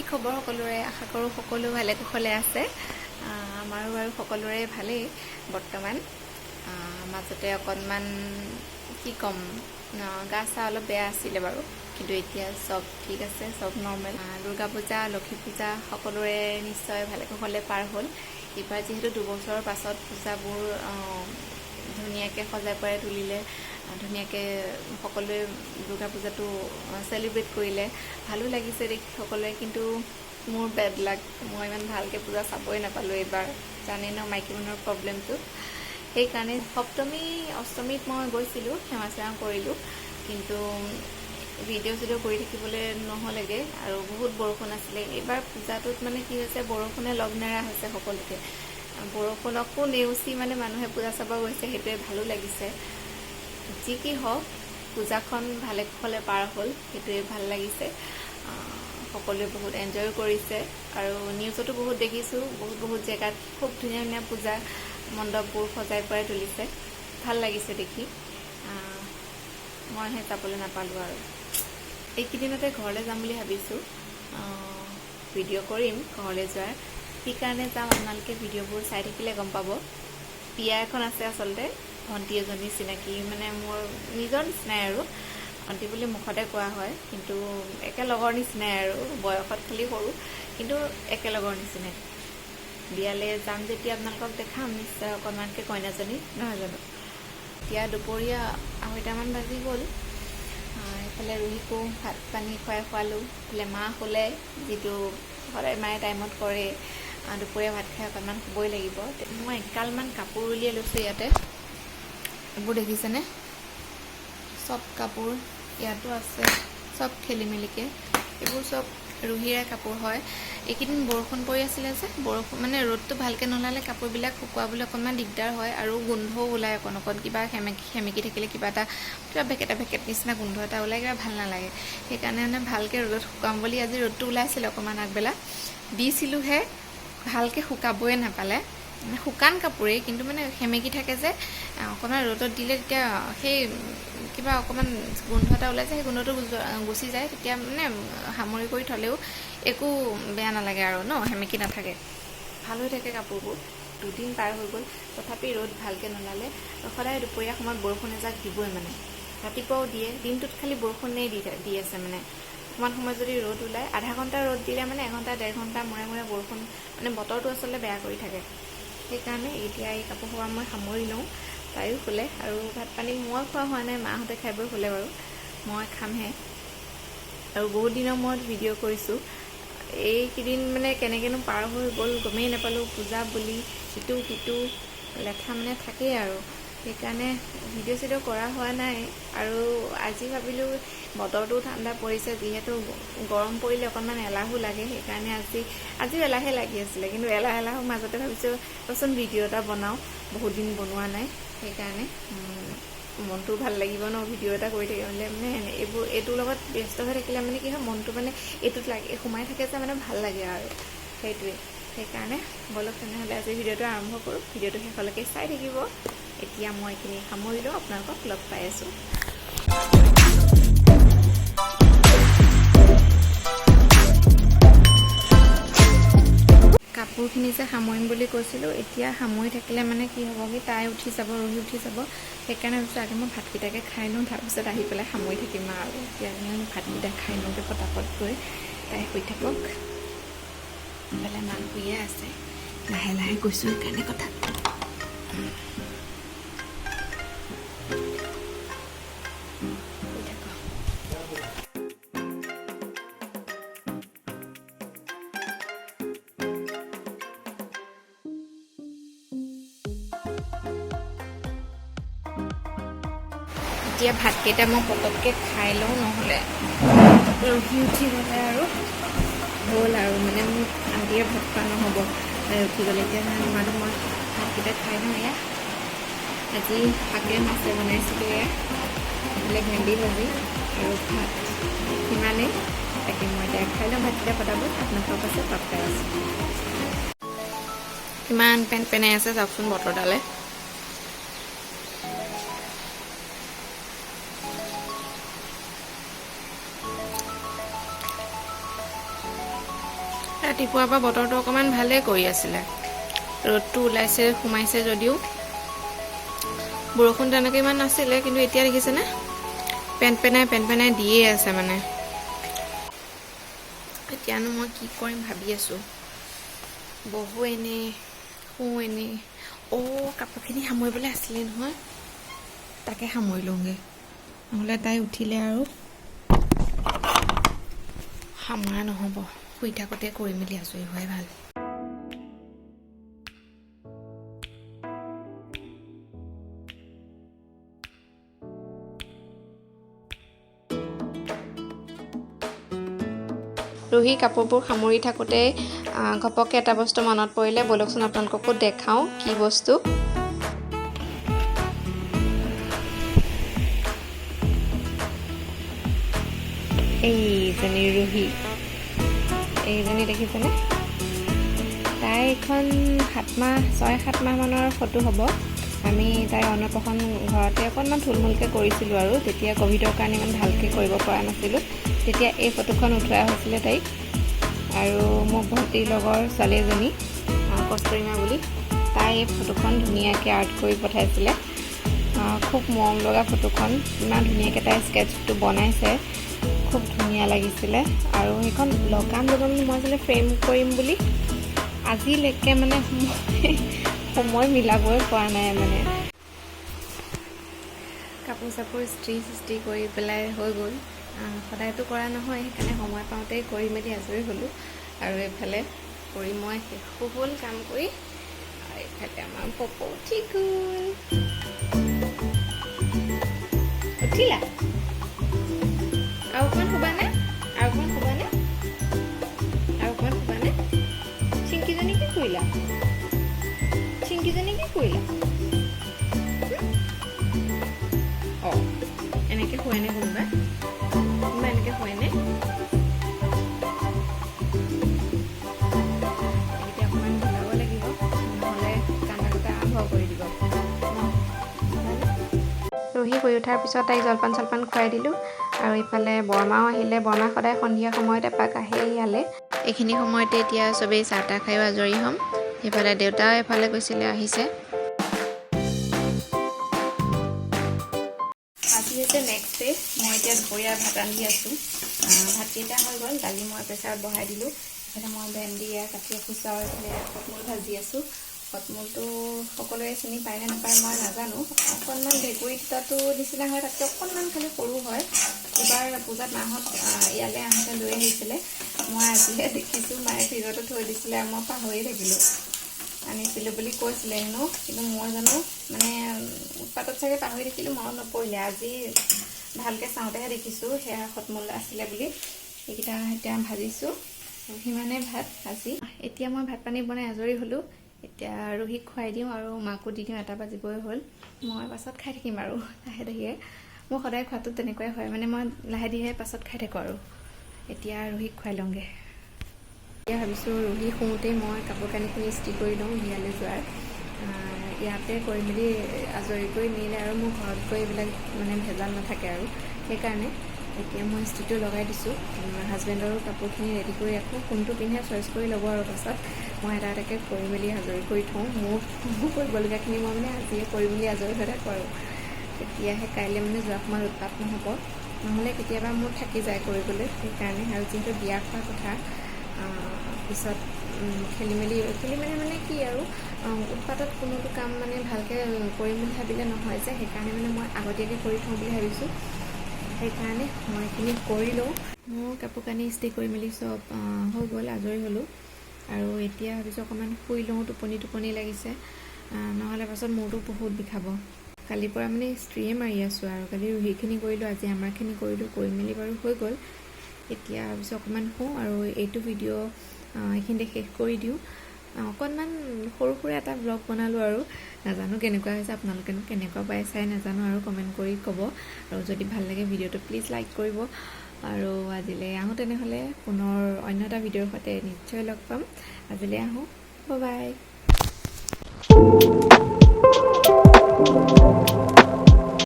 খবৰ সকলোৰে? আশা কৰোঁ সকলো ভালে কুশলে আছে। আমাৰো বাৰু সকলোৰে ভালেই বৰ্তমান। মাজতে অকণমান কি ক'ম, গা চা অলপ বেয়া আছিলে বাৰু, কিন্তু এতিয়া চব ঠিক আছে, চব নৰ্মেল। দুৰ্গা পূজা, লক্ষী পূজা সকলোৰে নিশ্চয় ভালে কুশলে পাৰ হ'ল। এইবাৰ যিহেতু 2 বছৰৰ পাছত পূজাবোৰ ধুনীয়াকৈ সজাই পৰাই তুলিলে, ধুনীয়াকৈ সকলোৱে দুৰ্গা পূজাটো চেলিব্ৰেট কৰিলে, ভালো লাগিছে দেখি সকলোৱে। কিন্তু মোৰ বেড লাক, মই ইমান ভালকৈ পূজা চাবই নাপালোঁ এইবাৰ। জানে ন মাইকী মানুহৰ প্ৰব্লেমটো। সেইকাৰণে সপ্তমী অষ্টমীত মই গৈছিলোঁ, সেৱা চেৱা কৰিলোঁ, কিন্তু ভিডিঅ' চিডিঅ' কৰি থাকিবলৈ নহ'লেগৈ আৰু বহুত বৰষুণ আছিলে এইবাৰ পূজাটোত। মানে কি হৈছে, বৰষুণে লগ নেৰা হৈছে সকলোকে। বৰষুণকো নেওচি মানে মানুহে পূজা চাব গৈছে, সেইটোৱে ভালো লাগিছে। যি কি হওক, পূজাখন ভালে কুশলে পাৰ হ'ল, সেইটোৱে ভাল লাগিছে। সকলোৱে বহুত এনজয় কৰিছে আৰু নিউজতো বহুত দেখিছোঁ, বহুত বহুত জেগাত খুব ধুনীয়া ধুনীয়া পূজা মণ্ডপবোৰ সজাই পৰাই তুলিছে, ভাল লাগিছে দেখি। মইহে যাবলৈ নাপালোঁ আৰু। এইকেইদিনতে ঘৰলৈ যাম বুলি ভাবিছোঁ। ভিডিঅ' কৰিম ঘৰলৈ যোৱাৰ। কি কাৰণে যাম, আপোনালোকে ভিডিঅ'বোৰ চাই থাকিলে গম পাব। বিয়া এখন আছে আচলতে, ভণ্টি এজনী চিনাকি, মানে মোৰ নিজৰ নিচিনাই আৰু, ভণ্টি বুলি মুখতে কোৱা হয়, কিন্তু একে লগৰ নিচিনাই আৰু, বয়সত খালি সৰু, কিন্তু একেলগৰ নিচিনাই। বিয়ালৈ যাম যেতিয়া আপোনালোকক দেখাম নিশ্চয় অকণমানকৈ কইনাজনী, নহয় জানো? এতিয়া দুপৰীয়া 2:30মান বাজি গ'ল। এইফালে ৰোহিকো ভাত পানী খুৱাই খোৱালোঁ, এইফালে মা শুলে, যিটো সদায় মায়ে টাইমত কৰে। দুপৰীয়া ভাত খাই অকণমান শুবই লাগিব। মই এগালমান কাপোৰ উলিয়াই লৈছোঁ ইয়াতে। এইবোৰ দেখিছেনে? চব কাপোৰ ইয়াতো আছে, চব খেলি মেলিকৈ। এইবোৰ চব ৰুহিৰে কাপোৰ হয়। এইকেইদিন বৰষুণ পৰি আছিলে যে, বৰষুণ মানে ৰ'দটো ভালকৈ নোলালে কাপোৰবিলাক শুকুৱাবলৈ অকণমান দিগদাৰ হয় আৰু গোন্ধও ওলায় অকণ অকণ কিবা। সেমেকি সেমেকি থাকিলে কিবা এটা কিবা ভেকেটা ভেকেট নিচিনা গোন্ধ এটা ওলায়, কিবা ভাল নালাগে। সেইকাৰণে মানে ভালকৈ ৰ'দত শুকাম বুলি আজি ৰ'দটো ওলাইছিলে অকণমান আগবেলা, দিছিলোঁহে, ভালকৈ শুকাবই নাপালে। মানে শুকান কাপোৰেই, কিন্তু মানে সেমেকি থাকে যে, অকণমান ৰ'দত দিলে তেতিয়া সেই কিবা অকণমান গোন্ধ এটা ওলাই যায়, সেই গোন্ধটো গুচি যায়। তেতিয়া মানে সামৰি কৰি থ'লেও একো বেয়া নালাগে আৰু ন, সেমেকি নাথাকে, ভাল হৈ থাকে কাপোৰবোৰ। দুদিন পাৰ হৈ গ'ল, তথাপি ৰ'দ ভালকৈ নোলালে। আৰু সদায় দুপৰীয়া সময়ত বৰষুণ এজাক দিবই, মানে ৰাতিপুৱাও দিয়ে, দিনটোত খালি বৰষুণেই দি আছে। মানে অকণমান সময় যদি ৰ'দ ওলায়, আধা ঘণ্টা ৰ'দ দিলে মানে এঘণ্টা ডেৰ ঘণ্টা মূৰে মূৰে বৰষুণ, মানে বতৰটো আচলতে বেয়া কৰি থাকে। সেইকাৰণে এতিয়া এই কাপোৰ সোপা মই সামৰি লওঁ। তাইও শুলে আৰু ভাত পানী মই খোৱা হোৱা নাই, মাহঁতে খাই বৈ শুলে বাৰু, মই খামহে। আৰু বহুত দিনৰ মূৰত ভিডিঅ' কৰিছোঁ। এইকেইদিন মানে কেনেকৈনো পাৰ হৈ গ'ল গমেই নাপালোঁ। পূজা বুলি ইটো সিটো লেঠা মানে থাকেই আৰু, সেইকাৰণে ভিডিঅ' চিডিঅ' কৰা হোৱা নাই। আৰু আজি ভাবিলোঁ বতৰটোও ঠাণ্ডা পৰিছে যিহেতু, গৰম পৰিলে অকণমান এলাহো লাগে, সেইকাৰণে আজিও এলাহে লাগি আছিলে। কিন্তু এলাহ এলাহৰ মাজতে ভাবিছোঁ, ৰচোন ভিডিঅ' এটা বনাওঁ, বহুত দিন বনোৱা নাই। সেইকাৰণে মনটোও ভাল লাগিব ন ভিডিঅ' এটা কৰি থাকিলে। মানে এইবোৰ এইটোৰ লগত ব্যস্ত হৈ থাকিলে মানে কি হয়, মনটো মানে এইটোত লাগি সোমাই থাকে যে, মানে ভাল লাগে আৰু সেইটোৱে। সেইকাৰণে ব'লক তেনেহ'লে আজি ভিডিঅ'টো আৰম্ভ কৰোঁ। ভিডিঅ'টো শেষলৈকে চাই থাকিব। এতিয়া মই এইখিনি সামৰি লওঁ, আপোনালোকক লগ পাই আছোঁ। কাপোৰখিনি যে সামৰিম বুলি কৈছিলোঁ, এতিয়া সামৰি থাকিলে মানে কি হ'ব কি, তাই উঠি যাব, ৰোহি উঠি যাব। সেইকাৰণে ভাবিছোঁ আগে মই ভাতকেইটাকে খাই লওঁ, তাৰপিছত আহি পেলাই সামৰি থাকিম আৰু। এতিয়া মই ভাতকেইটা খাই লওঁগৈ পটাপট গৈ, তাই শুই থাকক। ইফালে মা শুইয়ে আছে। লাহে লাহে গৈছোঁ সেইকাৰণে কথা। শুই থাকক। এতিয়া ভাতকেইটা মই পটককৈ খাই লওঁ, নহ'লে ৰোহি উঠি গ'লে আৰু হ'ল আৰু, মানে মোৰ শান্তিৰে ভাত খোৱা নহ'ব তাই উঠি গ'লে। এতিয়া মানে মই ভাতকেইটা খাই লওঁ। এয়া আজি শাকে মাছে বনাইছিলোঁ, এয়া এইফালে ভেন্দি ভাজি আৰু ভাত, সিমানেই। তাকে মই এতিয়া খাই লওঁ ভাতকেইটা পটাপট, আপোনালোকৰ পাছত লগ পাই আছোঁ। কিমান পেন পেনাই আছে চাওকচোন বতৰডালে। ৰাতিপুৱাৰ পৰা বতৰটো অকণমান ভালেই কৰি আছিলে, ৰ'দটো ওলাইছে সোমাইছে যদিও বৰষুণ তেনেকৈ ইমান নাছিলে। কিন্তু এতিয়া দেখিছেনে, পেন পেনাই পেন পেনাই দিয়ে আছে। মানে এতিয়ানো মই কি কৰিম ভাবি আছোঁ, বহো এনেই, শুওঁ এনেই। অ', কাপোৰখিনি সামৰিবলৈ আছিলে নহয়, তাকে সামৰি লওঁগৈ, নহ'লে তাই উঠিলে আৰু সামৰা নহ'ব। শুই থাকোঁতে কৰি মেলি আজৰি হোৱাই ভাল। ৰুহি কাপোৰবোৰ সামৰি থাকোঁতে ঘপককৈ এটা বস্তু মনত পৰিলে, ব'লকচোন আপোনালোককো দেখাওঁ কি বস্তু। এইজনী ৰুহি, এইজনী দেখিছেনে? তাই এইখন 7 মাহ, 6-7 মাহমানৰ ফটো হ'ব। আমি তাইৰ অন্নপ্ৰাশন ঘৰতে অকণমান থুলমূলকৈ কৰিছিলোঁ আৰু তেতিয়া ক'ভিডৰ কাৰণে ইমান ভালকৈ কৰিব পৰা নাছিলোঁ। তেতিয়া এই ফটোখন উঠোৱা হৈছিলে তাইক। আৰু মোৰ ভণ্টিৰ লগৰ ছোৱালী এজনী, কস্তুৰীমা বুলি, তাই এই ফটোখন ধুনীয়াকৈ আৰ্ট কৰি পঠাইছিলে। খুব মৰম লগা ফটোখন, ইমান ধুনীয়াকৈ তাই স্কেটছটো বনাইছে, খুব ধুনীয়া লাগিছিলে। আৰু সেইখন লগাম লগাম মই আচলতে ফ্ৰেম কৰিম বুলি আজিলৈকে মানে মই সময় মিলাবই পৰা নাই। মানে কাপোৰ চাপোৰ ইস্ত্ৰি চিস্ত্ৰি কৰি পেলাই হৈ গ'ল। সদায়তো কৰা নহয়, সেইকাৰণে সময় পাওঁতেই কৰি মেলি আজৰি হ'লোঁ। আৰু এইফালে কৰি মই শেষো হ'ল কাম কৰি। আৰু এইফালে আমাৰ পপ উঠি গ'ল। উঠিলা? আৰু অকণমান শুবানে? আৰু অকণমান শুবানে? আৰু অকণমান শুবানে? চিংকিজনী কি কৰিলা? চিংকিজনী কি কৰিলা? অঁ, এনেকৈ শুৱেনে কোনোবা? কোনোবা এনেকৈ শুৱেনে? এতিয়া অকণমান ঘূৰাব লাগিব, নহ'লে কান্দা কুটা আৰম্ভ কৰি দিব ন। ৰুহি শুই উঠাৰ পিছত তাইক জলপান চলপান খুৱাই দিলোঁ। আৰু ইফালে বৰমাও আহিলে। বৰমা সদায় সন্ধিয়া সময়ত এপাক আহে ইয়ালৈ। এইখিনি সময়তে এতিয়া চবেই চাহ তাহ খায়ো আজৰি হ'ম। সেইফালে দেউতাও এফালে গৈছিলে, আহিছে। আজি হৈছে নেক্সট ডে। মই এতিয়া দুপৰীয়া ভাত ৰান্ধি আছোঁ। ভাতকেইটা হৈ গ'ল, দালি মই প্ৰেছাৰত বহাই দিলোঁ। ইফালে মই ভেন্দি এয়া কাটি ৰাখিছোঁ আৰু এইফালে কটমূল ভাজি আছোঁ। কটমূলটো সকলোৱে চিনি পায় নে নাপায় মই নাজানো। অকণমান ভেকুৰী তিতাটো নিচিনা হয়, তাতকৈ অকণমান খালি সৰু হয়। এইবাৰ পূজাত মাহঁত ইয়ালৈ আহোঁতে লৈ আহিছিলে। মই আজিহে দেখিছোঁ। মায়ে ফ্ৰিজতো থৈ দিছিলে আৰু মই পাহৰি থাকিলোঁ। আনিছিলোঁ বুলি কৈছিলে হেনো, কিন্তু মই জানো মানে উৎপাতত চাগে পাহৰি থাকিলোঁ, মনত নপৰিলে। আজি ভালকৈ চাওঁতেহে দেখিছোঁ সেয়া সতমূল আছিলে বুলি। এইকেইটা এতিয়া ভাজিছোঁ, সিমানে ভাত আজি। এতিয়া মই ভাত পানী বনাই আজৰি হ'লোঁ। এতিয়া ৰোহিক খুৱাই দিওঁ আৰু মাকো দি দিওঁ। 1 বাজিবই হ'ল। মই পাছত খাই থাকিম আৰু লাহে ধীৰে। মোৰ সদায় খোৱাটো তেনেকুৱাই হয়, মানে মই লাহে ধীৰে পাছত খাই থাকোঁ। আৰু এতিয়া ৰোহিক খুৱাই লওঁগৈ। এতিয়া ভাবিছোঁ ৰোহি শুওঁতেই মই কাপোৰ কানিখিনি ইস্ত্ৰি কৰি লওঁ বিয়ালৈ যোৱাৰ। ইয়াতে কৰি মেলি আজৰি কৰি নিলে আৰু মোৰ ঘৰত গৈ এইবিলাক মানে ভেজাল নাথাকে আৰু সেইকাৰণে এতিয়া মই ইস্ত্ৰিটো লগাই দিছোঁ। হাজবেণ্ডৰো কাপোৰখিনি ৰেডি কৰি ৰাখোঁ, কোনটো পিন্ধে চইচ কৰি ল'ব আৰু পাছত মই এটা এটাকৈ কৰি মেলি আজৰি কৰি থওঁ। মোৰ মোৰ কৰিবলগীয়াখিনি মই মানে আজিয়ে কৰি মেলি আজৰি হৈ থাকোঁ আৰু তেতিয়াহে কাইলৈ মানে যোৱা সময়ত উৎপাত নহ'ব। নহ'লে কেতিয়াবা মোৰ থাকি যায় কৰিবলৈ, সেইকাৰণে। আৰু যিহেতু বিয়া খোৱা কথা, পিছত খেলি মেলি খেলি মেলি মানে কি আৰু উৎপাতত কোনোটো কাম মানে ভালকৈ কৰিম বুলি ভাবিলে নহয় যে, সেইকাৰণে মানে মই আগতীয়াকৈ কৰি থওঁ বুলি ভাবিছোঁ। সেইকাৰণে মই এইখিনি কৰি লওঁ। মোৰ কাপোৰ কানি ইস্ত্ৰি কৰি মেলি চব হৈ গ'ল, আজৰি হ'লোঁ। আৰু এতিয়া ভাবিছোঁ অকণমান শুই লওঁ, টোপনি টোপনি লাগিছে। নহ'লে পাছত মূৰটো বহুত বিষাব। কালিৰ পৰা মানে ইস্ত্ৰিয়ে মাৰি আছোঁ আৰু কালি ৰুহিখিনি কৰিলোঁ, আজি আমাৰখিনি কৰিলোঁ, কৰি মেলি বাৰু হৈ গ'ল। এতিয়া ভাবিছোঁ অকণমান শুওঁ আৰু এইটো ভিডিঅ' এইখিনিতে শেষ কৰি দিওঁ। অকণমান সৰু সুৰা এটা ব্লগ বনালোঁ আৰু নাজানো কেনেকুৱা হৈছে, আপোনালোকেনো কেনেকুৱা পাই চাই নাজানো আৰু কমেণ্ট কৰি ক'ব। আৰু যদি ভাল লাগে ভিডিঅ'টো প্লিজ লাইক কৰিব। আৰু আজিলৈ আহোঁ তেনেহ'লে, পুনৰ অন্য এটা ভিডিঅ'ৰ সৈতে নিশ্চয় লগ পাম। আজিলৈ আহোঁ, বাই।